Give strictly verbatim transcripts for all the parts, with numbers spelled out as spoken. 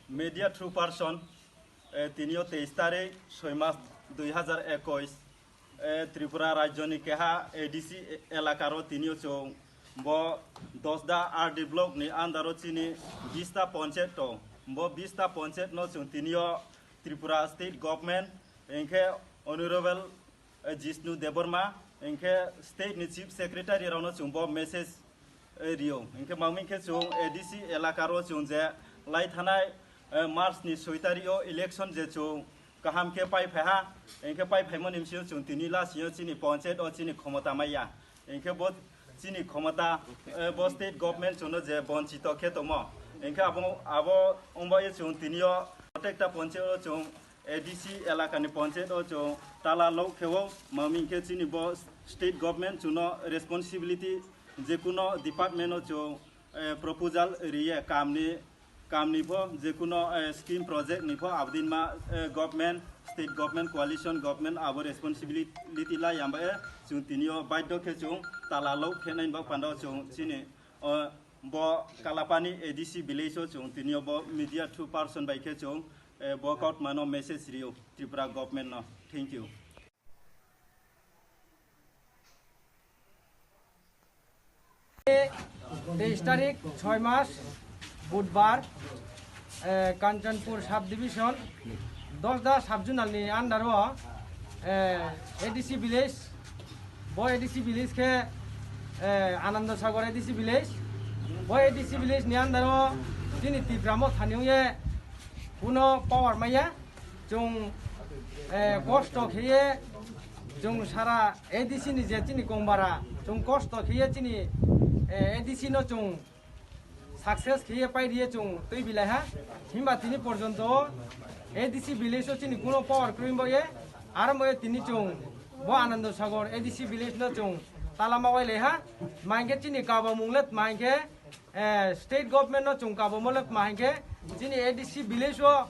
Media through person, eh, tinio teis tarik soi mas dui hazar ekush, eh, Tripura rajyoni keha A D C elakaro tinio chwng bo Dosda R D block ni under o chini bista ponchayat tong. Bo bista ponchayat no chwng tinio Tripura state government, hinkhe honorable eh, Jishnu Debbarma, hinkhe state ni chief secretary rokno chwng bo message, eh, rio. Hinkhe mamwi khe chwng A D C elakaro chwng je lai thanai, eh, March ni soi tarik o election je chwng kaham khe pai phai ha, hinkhe pai phaimani bsio chwng tini lasio chini ponchayat o chini khomota maya. Hinkhe bo chini khomota, eh, bo state government chwngno je bonchito khe tongmo. Hinkhe abo, abo wngbaye chwng tinio protekta ponchayat o chwng A D C elakani ponchayat o chwng tala lok khe o, mamwi khe chini bo state government chwngno responsibility jekuno department o chwng, eh, proposal riye kamni, kamni pho jekuno, eh, scheme project ni pho abodin ma, eh, government, state government, coalition government abo responsibility lai yamba e chwng tinio baidho khe chwng tala lok khe nai bak panda o chwng chini, eh, bo Kalapani A D C village o chwng tinio bo media through person bai khe chwng, eh, bo kautmano message rio Tripura government no. Thank you. Teis tarik soi mas Budbar, eh, Kanchanpur sub division, Dosda sub zonal ni under o, eh, A D C village, bo A D C village khe, eh, Ananda Sagar A D C village, bo A D C village ni under o chini Tipra Motha ni wngye kuno power maya. Chwng, eh, kosto kheye, chwng sara A D C ni je chini kongbara, chwng kosto kheye chini, eh, A D C no chwng success kheye pai riye chwng twi bilai ha. Himba tini porjonto A D C village o chini kuno power kwrwi bo ye, aro bo ye tini chwng bo Ananda Sagar A D C village no chwng talama wai lai ha. Mankhe chini kaba munglet mankhe eh, state government no chwng kabo mole tma hinkhe chini A D C village o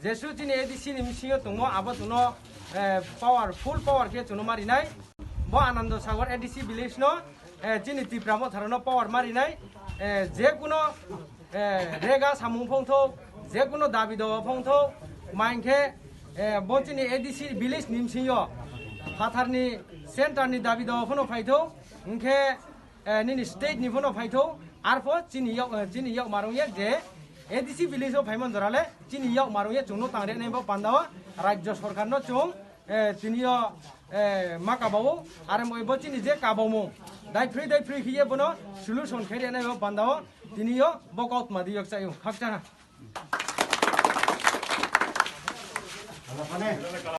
jesu chini A D C ni bisingo tongmo abo chwngno, eh, power, full power khe chwngno marinai. Bo Ananda Sagar A D C village no, eh, chini Tipra Motha rokno power marinai. Eh, jekuno, eh, rega samung phongthok, jekuno dabi dawa phongthok, mankhe, eh, bo chini A D C village ni bisingo phatharni center ni dabi dawa phano phaithok, hinkhe eh, nini state ni phono phaitho, arpho chini yok, eh, chini yok marung ye je A D C village o phaimon jorale chini yok marung ye chwngno tangre nai bo panda o rajya sarkar no chwng, eh, tini yo, eh, ma kabao, are mo bo chini je kabamo dai free dai free khiye bono solution khe re nai bo panda o tini yo bo kautma di yok chayo khakchana.